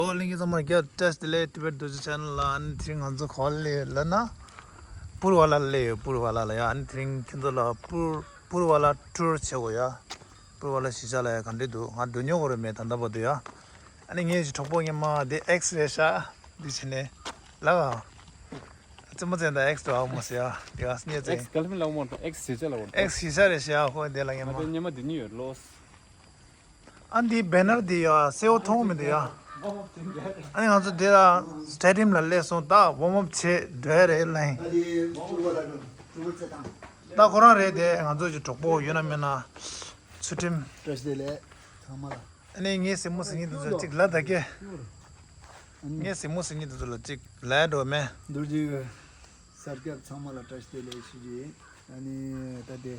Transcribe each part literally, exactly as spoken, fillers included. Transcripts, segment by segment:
ཨོ་ལྷན་རྒྱས་ཚང་མ་བཀྲ་ཤིས་བདེ་ལེགས། Tibet Dorji Channel ལ་ཨ་ནི་དེ་རིང་ང་ཚོ་ག་པར་སླེབས་ཡོད་ལབ་ན། པུར་བ་ལ་སླེབས་ཡོད། པུར་བ་ལ་ལ་ཡ། ཨ་ནི་དེ་རིང་ཁྱེད་ཚོ་ལ་པུར་པུར་བ་ལ་ཊུར་བྱེད་དགོས་ཡ། པུར་བ་ལ་གཞིས་ཆགས་ལ་ཡ་ག་འདྲས་འདུག་ང་འགྲོ་མྱོང་གི་རེད་མེད་ད་ལྟ་བར་དུ་ཡ། ཨ་ནི་ངའི་གྲོགས་པོ་སྔོན་མ་དེ་ཨེག་སི་རེད་ཤག་འདི་བྱས་ནས་ལགས། རྩེད་མོ་རྩེ་ད་ཨེག་སི་དུ་ཨའོ་མ་ཟེར་ཡ། དེ་ག་སྙེ་རྩེ། ཨེག་སི་ག་ལ་མིན་ལ་འོ་མ་ཨེག་སི་གཞིས་ཆགས་ལ་འོ་མ། ཨེག་སི་གཞིས་ཆགས་རེད་ཤག་ཁོ་དེ་ལ་སྔོན་མ། ང་ཚོ་སྔོན་མ་དེ་ནི་ཡོད་ལོས། ཨ་འདི་བེ་ནར་འདི་ཡ་གསལ་བོ་མཐོང་མི་འདུག་ཡ། ཨ་ནི་ང་ཚོ་འདི་ལ་སི་ཊེ་ཌི་ཡམ་ལ་སླེབས་སོང་། ད་ཝོམ་ཨབ་བྱེད་འགྲོ་ཡ་རེད་ལ་ཡིན། ད་ཁོ་རང་རེད་དེ། ང་ཚོ་གི་གྲོགས་པོ་ཡོད་ན་མེད་ན་ཚུལ་ཁྲིམས། བཀྲ་ཤིས་བདེ་ལེགས་ཚང་མ་ལ། ཨ་ནི་ངའི་གཟིགས་མོ་གཟིགས་མཁན་དེ་ཚོ་གཅིག་ལ་ད་གེ། ངའི་གཟིགས་མོ་གཟིགས་མཁན་དེ་ཚོ་ལ་གཅིག་ལ་འགྲོ་མེད། རྡོ་རྗེ་གི་ས་སྐྱ་ཚང་མ་ལ་བཀྲ་ཤིས་བདེ་ལེགས་ཞུ་རྒྱུ་ཡིན། ཨ་ནི་ད་དེ་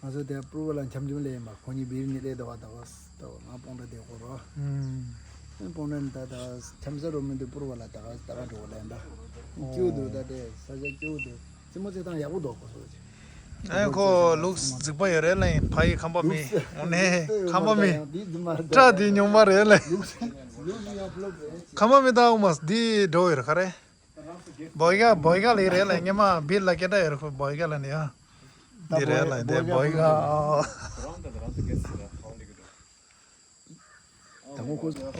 ང་ཚོ་དེ་པུར་བ་ལ་འཆམ་འཆམ་ལས་ཡིན་པ། ཁོ་གཉིས་བིར་ནི་ལས་ཟླ་བ་ཟླ་བ་ཟླ་བ་ང་སྤོང་གྲྭ་དེ་ཧོ་རོ། ཨུམ། ཨ་སྤོང་གྲྭ་ནི་ད་ད་འཆམ་ས་རོ་མི་འདུག་པུར་བ་ལ་ད་ད་ག་འགྲོ་ལས་འདྲ། སྐྱིད་པོ་འདུག་ད་དེ་ས་ཆ་སྐྱིད་པོ་འདུག་རྩེད་མོ་རྩེ་སྟངས་ཡག་པོ་འདུག་ཁོ་ཚོ་ཅིག་ཨེ་ཁོ་ལུགས་རྫིག་པ་ཡོད་རེད་ལ་ཡིན། ཕ་ཡི་ཁམས་པ་མི་འོ་ནས་ཁམས་པ་མི་སྐྲ་དེ་ཉུང་མ་རེད་ལ། ཁམས་པ་མི་ད་འོ་མ་འདི་འགྲོ་ཡོད་རེད་ག་རེ། བོད་ག་བོད་ག་ལ་རེད་ལ། ངས་མ་བིར་ལ་སྐད་གྲགས་ཡོད་རེད་ཁོ་བོད་ག་ལ་ནི་ཡ། འདི་རེད་ལ་འདི་བོད་ག་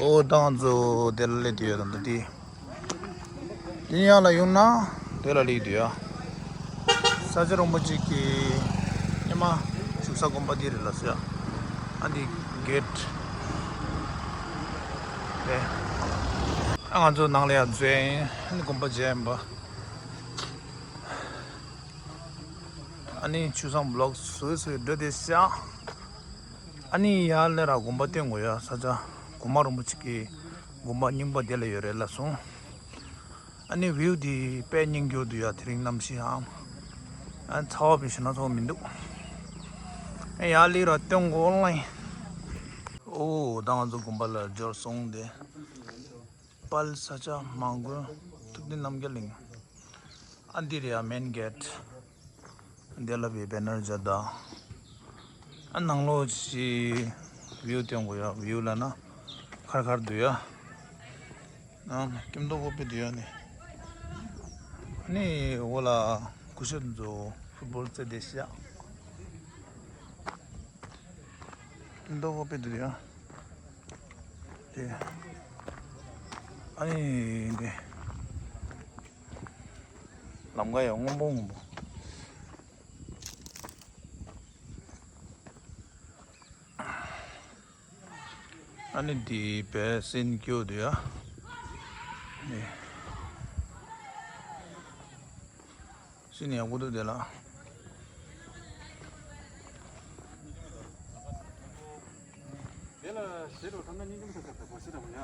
ཨོ་ད་ང་ཚོ་དེ་ལ་སླེབས་དུས་ཡོད་དམ་ད་དེ། དེ་ཡང་ལ་ཡོང་ན་དེ་ལ་སླེབས་དུས་ཡ། ས་སྐྱ་རིན་པོ་ཆེ་གི་སྔོན་མ་བཞུགས་ས་དགོན་པ་འདི་རེད་ལ་ཟེར། ཨ་འདི་གེ་ཊི་རེད། ཨ་ང་ཚོ་ནང་ལ་ཡ་འཛུལ་ཡིན། ཨ་ནི་དགོན་པ་མཇལ་ཡིན་པ། ཨ་ནི་ཆུ་བཟང་བི་ལོག་སུའི་སུའི་འགྲོ་དེ་ཤག་ཨ་ནི་ཡར་ལས་ར་དགོན་པ་སྟོན་དགོས་ཡ། ས་སྐྱ་གོང་མ་རིན་པོ་ཆེ་གི་དགོན་པ་རྙིང་པ་དེ་ལ་ཡོད་རེད་ལ་སོང་། ཨ་ནི་བིའུ་དེ་དཔེ་སྙིང་རྗེ་འདུག་ཡ། དེ་རིང་གནམ་གཤིས་ཨང་། ཨ་ཚ་བ་བི་ཞིག་ན་ཚ་བ་མི་འདུག་ཨ་ཡར་ལས་ར་སྟོན་དགོས་ལ་ཡིན། ཨོ་ད་ང་ཚོ་དགོན་པ་ལ་འབྱོར་སོང་སྟེ། དཔལ་ས་སྐྱ་མང་དགོན་ཐུབ་བསྟན་རྣམ་རྒྱལ་གླིང་། ཨ་འདི་རེད་ཡ་མེན་གེ་ཊི། འདི་ལ་བི་བེ་ནར་མཇལ་ད། ཨ་ནང་ལོགས་ཀྱི་བིའུ་སྟོན་དགོས་ཡ། བིའུ་ལ་ན་ཁར་ཁར་འདུག་ཡ། ཨ་སྐྱིད་མདོག་ཁ་པོ་འདུག་ཡ་ནི། ནི་འོ་ལ་ཀུ་ཤུ་ཚོ་ཕུཊ་བོལ་རྩེ་བསྡད་ཤག་མདོག་ཁ་པོ་འདུག་ཡ། དེ། ཨ་ནི་དེ། ལམ་ཁ་ཡང་སྔོན་པོ་སྔོན་པོ། ཨ་ནི་འདི་བས་སིན་སྐྱོ་འདུག་ཡ། ནི། སིན་ཡག་པོ་འདུག་དེ་ལ། དེ་ལ་ཞེ་རུ་ཐང་ན་སྙིང་རྗེ་མོ་ཟེར་ཟེར་བ་ཞེ་རུ་ཡ།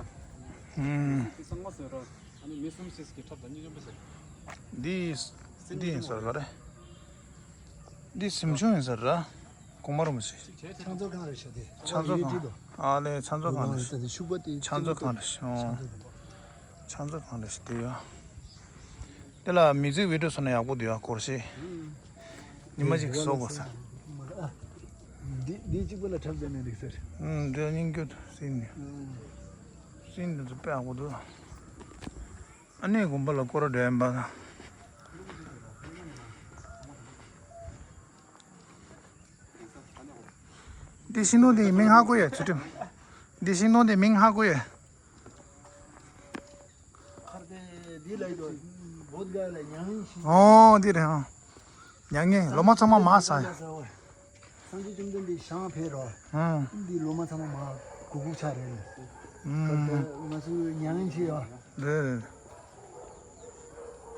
ཧུམ། དེ་གསང་བ་ཟེར་རོ། ཨ་ནི་མི་གསུམ་ཞིག་གི་ཁྲབ་དང་སྙིང་རྗེ་མོ་ཟེར། འདི་འདི་ཡིན་ཟེར་ག་རེ། འདི་གཟིམ་ཆུང་ཡིན་ཟེར་ར། གོང་མ་རིན་པོ་ཆེ། ཕྱག་མཛོད་ཁང་རེད་ཤག་དེ། ཕྱག་མཛོད་ཁང་། ཨ་ལེ་ཕྱག་མཛོད་ཁང་རེད། ཤུག་པ་དེ་ཕྱག་མཛོད་ཁང་རེད་ཤག་ཕྱག་མཛོད་ཁང་རེད་ཤག་དེ་ཡ། དེ་ལ་མི་ཚིག་བི་ཌིའོ་བཟོ་ན་ཡག་པོ་འདུག་ཡ། སྐོར་ཞིག་ཉི་མ་གཅིག་བཟོ་དགོས་ས། འདི་འདི་གཅིག་པ་ལ་འཁྲབ་བྱས་ནས་འདུག་ཟེར། ཨུམ་འདི་སྙིང་རྗེ་སིན་ནི། སིན་འདི་ཚོ་དཔེ་ཡག་པོ་འདུག་ཨ་ནི་དགོན་པ་ལ་སྐོར་ར་འགྲོ་ཡིན་པ་དང་། འདི་ཤིང་སྡོང་འདི་མིང་ཧ་གོ་ཡ་ཚུལ་ཁྲིམས། འདི་ཤིང་སྡོང་འདི་མིང་ཧ་གོ་ཡ། ཁར་དེ་འདི་ལ་ཡོད། བོད་ག་ལ་མྱ་ངན་ཤིང་། ཨོ་འདི་རེད་ཨང་། མྱ་ངན་ལོ་མ་ཚང་མ་མ་ཟ་ཡ། སངས་རྒྱས་བཅོམ་ལྡན་འདས་ཞིང་ཕེབས་རོགས། ཨང་། འདི་ལོ་མ་ཚང་མ་མ་གུག་གུག་ཆགས་རེད། ཨང་། ང་ཚོ་མྱ་ངན་ཆེ་ཡོད། རེད་རེད།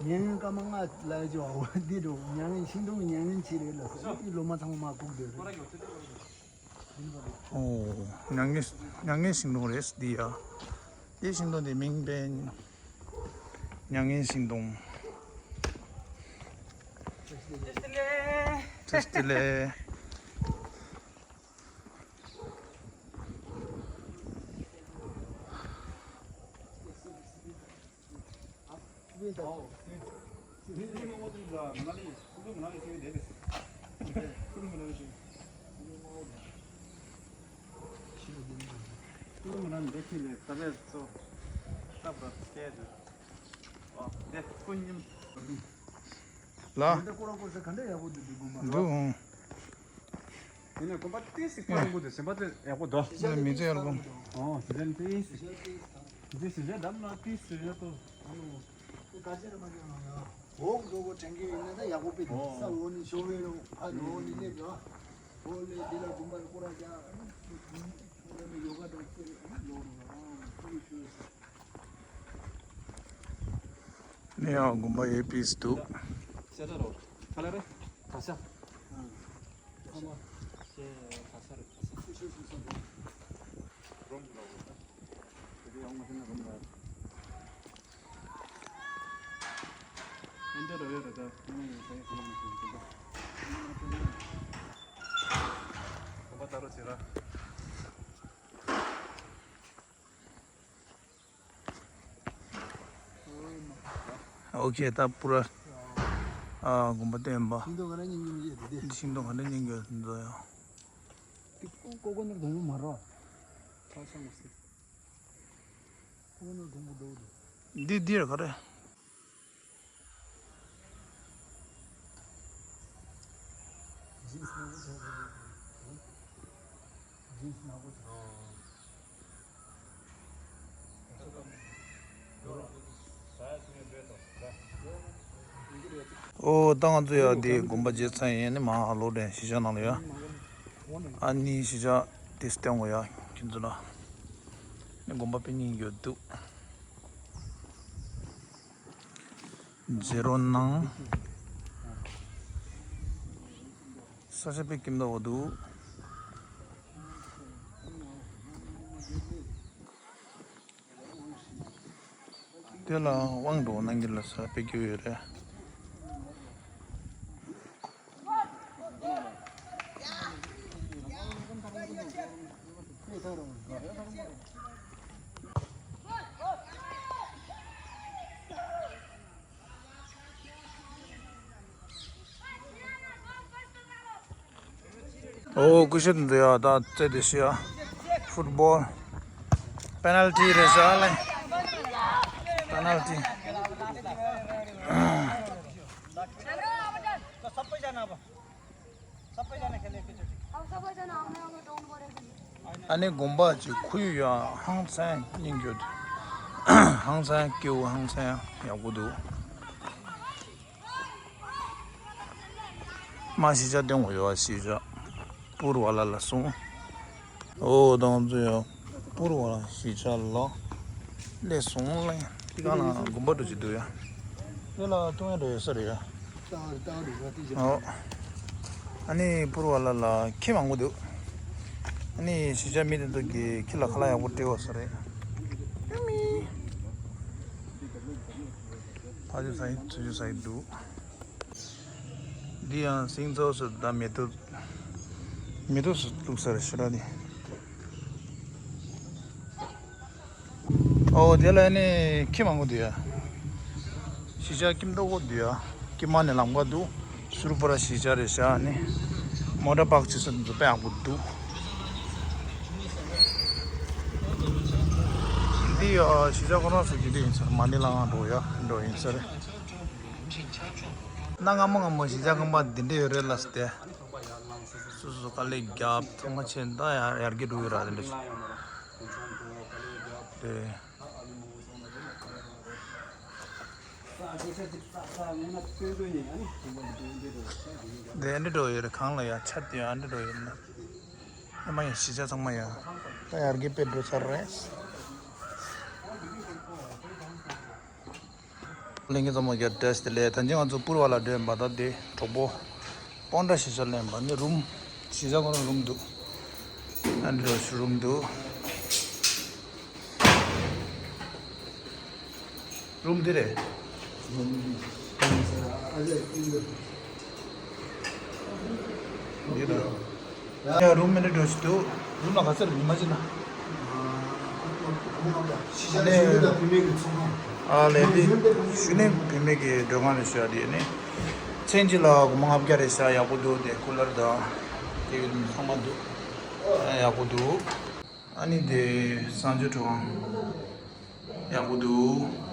མྱ་ངན་སྐར་མ་ལྔ་ལ་ཡོད་འདི་འགྲོ། མྱ་ངན་ཤིང་སྡོང་གི་མྱ་ངན་ཆེ་རེད་ལ་སོ། འདི་ལོ་མ་ཚང་མ་མ་གུག་རེད། ཨོ། མྱ་ངན་མྱ་ངན་ཤིང་སྡོང་རེད་འདི་ཡ། འདི་ཤིང་སྡོང་འདི་མིང་པན། མྱ་ངན་ཤིང་སྡོང་། བཀྲ་ཤིས་བདེ་ལེགས། ཁྱེད་ལས་ས་བས་སོ། ས་བ་སྐད་དུ། ཨ་དེ་ཀུན་ཉིམ། ལ། འདི་ཁོ་རང་ཁོ་ས་ག་འདྲ་ཡག་པོ་འདུག་འདུག་གོ་མ་འདུག་ཧོང་། དེ་ནས་དགོན་པ་ཏིས་ཤིག་ཁོ་རང་ཁོ་དེ་སེམས་པ་དེ་ཡག་པོ་འདུག་ནས་མི་ཚེ་ཡར་གོམ། ཨོ་དེ་ནས་ཏིས་ཤིག་དེ་ཞིག་རེད་འདམ་ན་ཏིས་ཤིག་རེད་དོ། འོག་འགྲོ་གོ་དྲན་གི་ཡིན་ན་ད་ཡག་པོ་པི་ས་འོ་ནི་ཤོ་བེ་རོ་ཨ་རོ་ནི་ནེ་ག་འོ་ལེ་དེ་ལ་དགོན་པ་སྐོར་ར་རྒྱ་ཡོ་ག་དང་ཁྱེད་ལོ་རོ་ཨ་ཁོ་ཡི་ཤོ་ཡི་ས། ནས་ཡང་དགོན་པ་ཡོད་པའི་སུ་འདུག་ཤ་ད་རོ། ཁ་ལ་རེ། ཁ་ཤ། ཁ་མ། ཤེ་ཁ་ཤ་རེ་ཁ་ཤ། རོམ་རོ། དེ་ཡང་མ་ཤེས་ན་རོམ་རོ། ཨེ་འདྲ་རོ་ཡོད་རེད་ད། ཁོང་ཡོད་ས་ཡོད་ཁོང་མ་ཤེས་ཀྱི་འདུག་གོམ་པ་ད་རོ་བྱེད་ར། ཨོ་ཁེ་ད་པུ་ར། ཨ་དགོན་པ་བསྟན་པ། ཤིང་སྡོང་ག་རེ་སྙིང་རྗེ་མི་བྱེད་དེ་དེ། ཤིང་སྡོང་ག་རེ་སྙིང་རྗེ་འདུག་ཡ། དེ་ཀོ་ཀོ་ཀོ་ནི་སྡོང་པོ་མ་རོ། ཁ་ཤ་མ་སི། ཀོ་ཀོ་ནི་སྡོང་པོ་འདྲ་བོ་འདུག་འདི་འདི་རེད་ག་རེ། ཨོ་ད་ང་ཚོ་ཡ་འདི་དགོན་པ་མཇལ་ཚར་ཡིན། ནི་མ་ལོག་དྲན་གཞིས་ཆགས་ནང་ལ་ཡ། ཨ་ནི་གཞིས་ཆགས་དེ་སྟོན་གོ་ཡ་ཁྱེད་ཚོ་ལ། ནི་དགོན་པ་དཔེ་སྙིང་རྗེ་འདུག་ཛེ་རོ་ནང་། ས་ཆ་དཔེ་སྐྱིད་མདོག་འདུག་དེ་ལ་དབང་འགྲོ་གནང་གི་ལ་ས་དཔེ་སྐྱིད་ཡོད་རེད། ཨོ་ཀུ་ཤུ་འདི་ཡ་ད་རྩེ་དེ་ཤི་ཡ། ཕུཊ་བོལ། པེ་ནལ་ཊི་རེད་ཤག་ལེ། པེ་ནལ་ཊི། ཨ་ནི་དགོན་པ་ཅིག་ཁོར་ཡུག་ཡང་ཧང་སང་སྙིང་རྗེ་འདུག་ཧང་སང་སྐྱིད་པོ་ཧང་སང་ཡག་པོ་འདུག་མ་གཞིས་ཆགས་སྟོན་དགོས་ཡོད་གཞིས་ཆགས། པུར་བ་ལ་ལ་སོང་། ཨོ་དང་ཚོ་ཡང་པུར་བ་ལ་གཞིས་ཆགས་ལ་སླེབས་སོང་ལ། ཁྱི་གང་ལ་དགོན་པ་འགྲོ་ཅིག་འདུག་ཡ། དེ་ལ་ལྟུང་ཡ་འགྲོ་ཡོད་ས་རེད་ཡ། ཨོ། ཨ་ནི་པུར་བ་ལ་ལ་ཁྱི་མང་པོ་འདུག་ཨ་ནི་གཞིས་ཆགས་མི་དེ་ཚོ་གིས་ཁྱི་ལ་ཁ་ལག་ཡག་པོ་སྤྲད་ཡོད་ས་རེད། ཨ་མི། ཕ་ཆུ་ས་ཡི་ཚུ་ཆུ་ས་ཡི་འདུག་འདི་ཡང་སིང་ཚོགས་སུ་ད་མེ་ཏོག་མེ་ཏོག་སུ་བླུགས་ས་རེད་ཤི་ར་འདི། ཨོ་དེ་ལ་ནི་ཁྱི་མང་པོ་འདུག་ཡ། གཞིས་ཆགས་ཁྱིམ་སྡོང་པོ་འདུག་ཡ། ཁྱི་མ་ནི་ལམ་ཁ་འདུག་ཟུར་པ་ར་གཞིས་ཆགས་རེད་ཤག་ནི། མོ་ཊ་པག་བྱེད་ས་འདུག་དཔེ་ཡག་པོ་འདུག་འདི་ཡ་གཞིས་ཆགས་ཁོ་རང་ཚོ་གི་འདི་ཡིན་ས་རེད། མ་ནི་ལ་ང་འགྲོ་ཡ་འགྲོ་ཡིན་ས་རེད། གནའ་སྔ་མོ་སྔ་མོ་གཞིས་ཆགས་ཁང་པ་འདི་འདྲ་ཡོད་རེད་ལ་ཟེར་ཏེ། སོ་སོ་དཀའ་ལས་རྒྱབ་ཐང་མ་ཆེན་ད་ཡར་ཡར་རྒྱས་འགྲོ་གི་ར་དེ་འདྲ་ཞིག་དེ། དེ་འདྲ་འགྲོ་ཡོད་རེད། གང་ལ་ཡ་ཆ་དེ་ཡང་འདྲ་འགྲོ་ཡོད་ན། ཨ་མ་ཡ་གཞིས་ཆགས་ཚང་མ་ཡ་ད་ཡར་རྒྱས་དཔེ་འགྲོ་ཚར་རེད། ལྷན་རྒྱས་ཚང་མ་བརྒྱ་བཀྲ་ཤིས་བདེ་ལེགས། ད་ཅི་ང་ཚོ་པུར་བ་ལ་འགྲོ་ཡིན་པ། ད་དེ་གྲོགས་པོ་སྤོན་ཊ་གཞིས་ཆགས་ལ་ཡིན་པ། འདི་རུམ་གཞིས་ཆགས་ཁོ་རང་རུམ་འདུག་ཨ་འདི་རུ་རུམ་འདུག་རུམ་འདི་རེད། འདི་རེད། ཡ་རུམ་མི་འདྲ་འགྲོ་ཞིག་འདུག་རུམ་ལ་ག་ཚོད་རེད། ཉི་མ་གཅིག་ལ། ཨ་ལས་འདི་གཞོན་ནུ་བུད་མེད་ཀྱི་སྡོད་ཁང་རེད་ཤག་འདི་ནི་མཚན་གཅིག་ལ་སྒོར་མོ་ལྔ་བརྒྱ་རེད་ཤག་ཡག་པོ་འདུག་དེ་ཀུ་ལར་དང་དེ་ཚང་མ་འདུག་ཡག་པོ་འདུག་ཨ་ནི་དེ་གསང་སྤྱོད་ཁྲོམ་ཡག་པོ་འདུག།